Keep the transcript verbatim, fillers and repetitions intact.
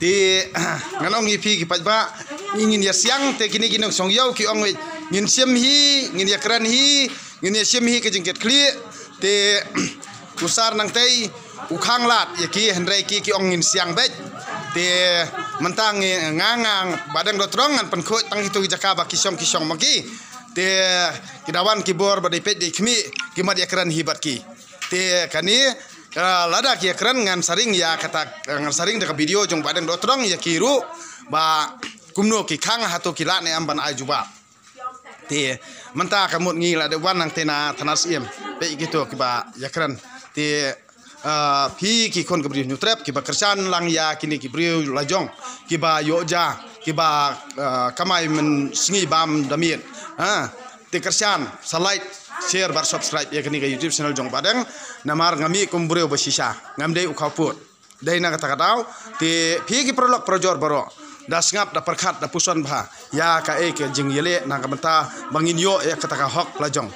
Te ngan ong ïa phi ki paidbah, ngin ïa siang te kine ki nongshong ïew ki ong ngin shim hi, ngin ïa kren hi, ngin ïa shim hi ka jingkit khlieh. Te u Sar Nangtei u khang lad ïa ki, hynrei ki ki ong ngin siang beit. Te mynta ngi, nga nga Bahdeng Dohtdong ngan pynkhuid tang kito ki jaka ba ki shong ki shong ma ki. Te ki da wan ki bor ba dei peit dei khmih, ki mat ïa kren hi bad ki. Te kane, ah, lada ki ïa kren ngan sa ring ïa kata, ngan sa ring da ka video jong Bahdeng Dohtdong ïa ki ruh ba kumno ki khang, hato ki lah ne em ban ai jubab. Te mynta ka mut ngi la dep wan nangta na thana Syiem, peit kito kiba ïa kren. Te, ah, phi ki khun ki briew Hynñiewtrep kiba kyrshan lang ïa kine ki briew lajong kiba ïoh ja, kiba, ah, kamai mynsngi bam da miet. Ha, te kyrshan sa like, share bad subscribe ïa kane ka YouTube channel jong Bahdeng. Namar nga mih kum briew ba shisha, ngam dei u khawpud. Dei na kata ka daw, te phi ki paralok parajor baroh, da sngap, da pyrkhat, da puson bha ïa kaei ka jingïaleh na ka bynta ba ngin ïoh ïa kata ka hok lajong.